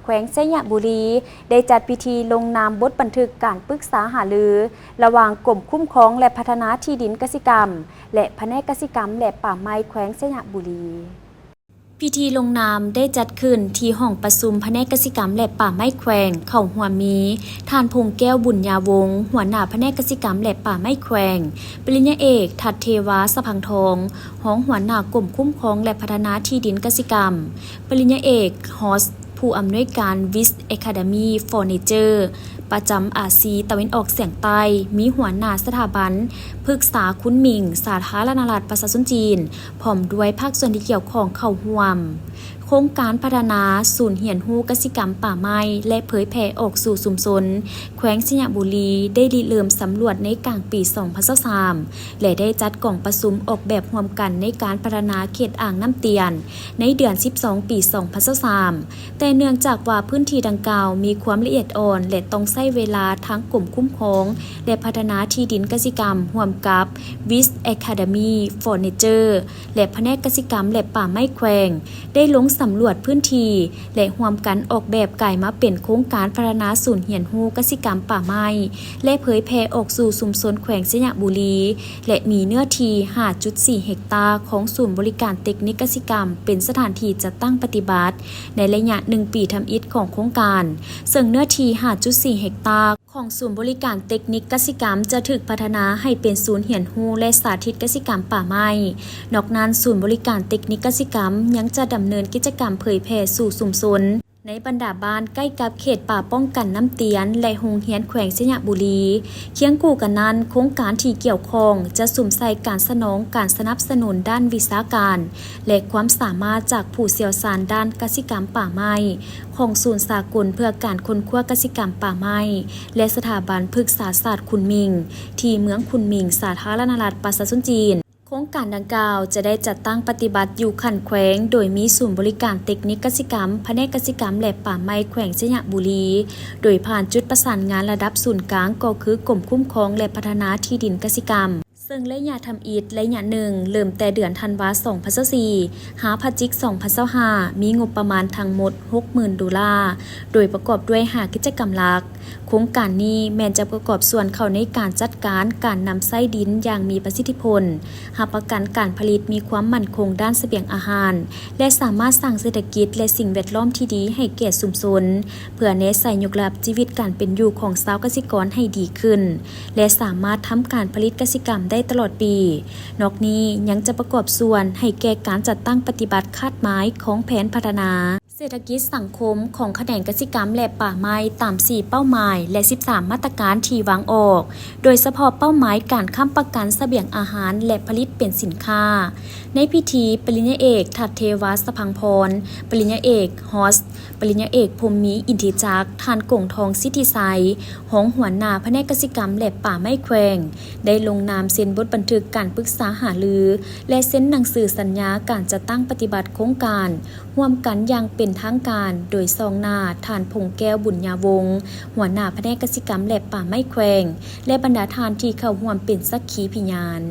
ແຂວງໄຊຍະບູລີ ໄດ້ຈັດພິທີລົງນາມບົດບັນທຶກການປຶກສາຫາລື ລະຫວ່າງກົມຄຸ້ມຄອງ ແລະ ພັດທະນາທີ່ດິນກະສິກຳ ແລະ ພະແນກກະສິກຳ ແລະ ປ່າໄມ້ແຂວງໄຊຍະບູລີ. ພິທີລົງນາມໄດ້ຈັດຂຶ້ນທີ່ຫ້ອງປະຊຸມພະແນກກະສິກຳ ແລະ ປ່າໄມ້ແຂວງ, ເຂົ້າຮ່ວມມີ ທ່ານ ພົງແກ້ວ ບຸນຍາວົງ ຫົວໜ້າພະແນກກະສິກຳ ແລະ ປ່າໄມ້ແຂວງ, ປະລິນຍາເອກ ທັດເທວາ ສະພັງທອງ ຮອງຫົວໜ້າກົມຄຸ້ມຄອງ ແລະ ພັດທະນາທີ່ດິນກະສິກຳ, ປະລິນຍາເອກ ຮອສ ຜູ້ອຳນວຍການ ວິສ Academy for Nature ປະຈຳອາຊີຕາເວັນອອກສຽງໃຕ້, ມີຫົວໜ້າສະຖາບັນປຶກສາຄຸນໝິງ ສາທາລະນະລັດປະຊາຊົນຈີນ ພ້ອມດ້ວຍພາກສ່ວນທີ່ກ່ຽວຂ້ອງເຂົ້າຮ່ວມ. ໂຄງການພັດທະນາສູນຮຽນຮູ້ກະສິກຳປ່າໄມ້ ແລະ ເຜີຍແຜ່ອອກສູ່ຊຸມຊົນ ແຂວງໄຊຍະບູລີ ໄດ້ລິເລີ່ມສຳຫຼວດໃນກາງປີສອງພັນຊາວສາມ ແລະ ໄດ້ຈັດກອງປະຊຸມອອກແບບຮ່ວມກັນໃນການພັດທະນາເຂດອ່າງນ້ຳຕຽນ ໃນເດືອນສິບສອງ ປີສອງພັນຊາວສາມ ແຕ່ເນື່ອງຈາກວ່າພື້ນທີ່ດັ່ງກ່າວມີຄວາມລະອຽດອ່ອນ ແລະ ຕ້ອງໃຊ້ເວລາ, ທາງກົມຄຸ້ມຄອງ ແລະ ພັດທະນາທີ່ດິນກະສິກຳ ຮ່ວມກັບ ວິສ Academy for Nature ແລະ ພະແນກກະສິກຳ ແລະ ປ່າໄມ້ແຂວງ ໄດ້ລົງສຳຫຼວດພື້ນທີ່ ແລະ ຮ່ວມກັນອອກແບບກາຍມາເປັນໂຄງການພັດທະນາສູນຮຽນຮູ້ກະສິກຳປ່າໄມ້ ແລະ ເຜີຍແຜ່ອອກສູ່ຊຸມຊົນແຂວງໄຊຍະບູລີ ແລະ ມີເນື້ອທີ່ຫ້າຈຸດສີ່ເຮັກຕາ ຂອງສູນບໍລິການເຕັກນິກກະສິກຳ ເປັນສະຖານທີ່ຈັດຕັ້ງປະຕິບັດ ໃນໄລຍະໜຶ່ງປີທຳອິດຂອງໂຄງການ, ເຊິ່ງເນື້ອທີ່ຫ້າຈຸດສີ່ເຮັກຕາ ຂອງສູນບໍລິການເຕັກນິກກະສິກຳ ຈະຖືກພັດທະນາໃຫ້ເປັນສູນຮຽນຮູ້ ແລະ ສາທິດກະສິກຳປ່າໄມ້. ນອກນັ້ນ, ສູນບໍລິການເຕັກນິກກະສິກຳ ຍັງຈະດຳເນີນກິດຈະກຳເຜີຍແຜ່ສູ່ຊຸມຊົນ ໃນບັນດາບ້ານໃກ້ກັບເຂດປ່າປ້ອງກັນນ້ຳຕຽນ ແລະ ໂຮງຮຽນແຂວງໄຊຍະບູລີ. ຄຽງຄູ່ກັນນັ້ນ, ໂຄງການທີ່ກ່ຽວຂ້ອງຈະສຸມໃສ່ການສະໜອງການສະໜັບສະໜູນດ້ານວິຊາການ ແລະ ຄວາມສາມາດຈາກຜູ້ຊ່ຽວຊານດ້ານກະສິກຳປ່າໄມ້ ຂອງສູນສາກົນເພື່ອການຄົ້ນຄວ້າກະສິກຳປ່າໄມ້ ແລະ ສະຖາບັນພຶກສາສາດຄຸນໝິງ ທີ່ເມືອງຄຸນໝິງ, ສາທາລະນະລັດປະຊາຊົນຈີນ. ໂຄງການດັ່ງກ່າວຈະໄດ້ຈັດຕັ້ງປະຕິບັດຢູ່ຂັ້ນແຂວງ, ໂດຍມີສູນບໍລິການເຕັກນິກກະສິກຳ, ພະແນກກະສິກຳ ແລະ ປ່າໄມ້ແຂວງໄຊຍະບູລີ, ໂດຍຜ່ານຈຸດປະສານງານລະດັບສູນກາງ ກໍຄືກົມຄຸ້ມຄອງ ແລະ ພັດທະນາທີ່ດິນກະສິກຳ. ເຊິ່ງໄລຍະທຳອິດໄລຍະໜຶ່ງ ເລີ່ມແຕ່ເດືອນທັນວາ ສອງພັນຊາວສີ່ ຫາພະຈິກ ສອງພັນຊາວຫ້າ ມີງົບປະມານທັງໝົດ ຫົກໝື່ນໂດລາ, ໂດຍປະກອບດ້ວຍຫ້າກິດຈະກຳຫຼັກ. ໂຄງການນີ້ແມ່ນຈະປະກອບສ່ວນເຂົ້າໃນການຈັດການການນຳໃຊ້ດິນຢ່າງມີປະສິດທິຜົນ, ຮັບປະກັນການຜະລິດມີຄວາມໝັ້ນຄົງດ້ານສະບຽງອາຫານ ແລະ ສາມາດສ້າງເສດຖະກິດ ແລະ ສິ່ງແວດລ້ອມທີ່ດີໃຫ້ແກ່ຊຸມຊົນ, ເພື່ອແນໃສ່ຍົກລະດັບຊີວິດການເປັນຢູ່ຂອງຊາວກະສິກອນໃຫ້ດີຂຶ້ນ ແລະ ສາມາດທຳການຜະລິດກະສິກຳໄດ້ຕະຫຼອດປີ. ນອກນີ້ຍັງຈະປະກອບສ່ວນໃຫ້ແກ່ການຈັດຕັ້ງປະຕິບັດຄາດໝາຍຂອງແຜນພັດທະນາເສດຖະກິດສັງຄົມຂອງຂະແໜງກະສິກຳ ແລະ ປ່າໄມ້ ຕາມສີ່ເປົ້າໝາຍ ແລະ ສິບສາມມາດຕະການທີ່ວາງອອກ, ໂດຍສະເພາະເປົ້າໝາຍການຄ້ຳປະກັນສະບຽງອາຫານ ແລະ ຜະລິດເປັນສິນຄ້າ. ໃນພິທີ, ປະລິນຍາເອກ ທັດເທວາ ສະພັງພອນ, ປະລິນຍາເອກ ຮອສ, ປະລິນຍາເອກ ພົມມີ ອິນທິຈັກ, ທ່ານ ກົງທອງ ສິດທິໄຊ, ຮອງຫົວໜ້າພະແນກກະສິກຳ ແລະ ປ່າໄມ້ແຂວງ ໄດ້ລົງນາມເຊັນບົດບັນທຶກການປຶກສາຫາລື ແລະ ເຊັນໜັງສືສັນຍາການຈັດຕັ້ງປະຕິບັດໂຄງການຮ່ວມກັນຢ່າງເປັນທາງການ, ໂດຍສ່ອງໜ້າທ່ານ ພົງແກ້ວ ບຸນຍາວົງ, ຫົວໜ້າພະແນກກະສິກຳ ແລະ ປ່າໄມ້ແຂວງ ແລະ ບັນດາທ່ານທີ່ເຂົ້າຮ່ວມເປັນສັກຂີພິຍານ.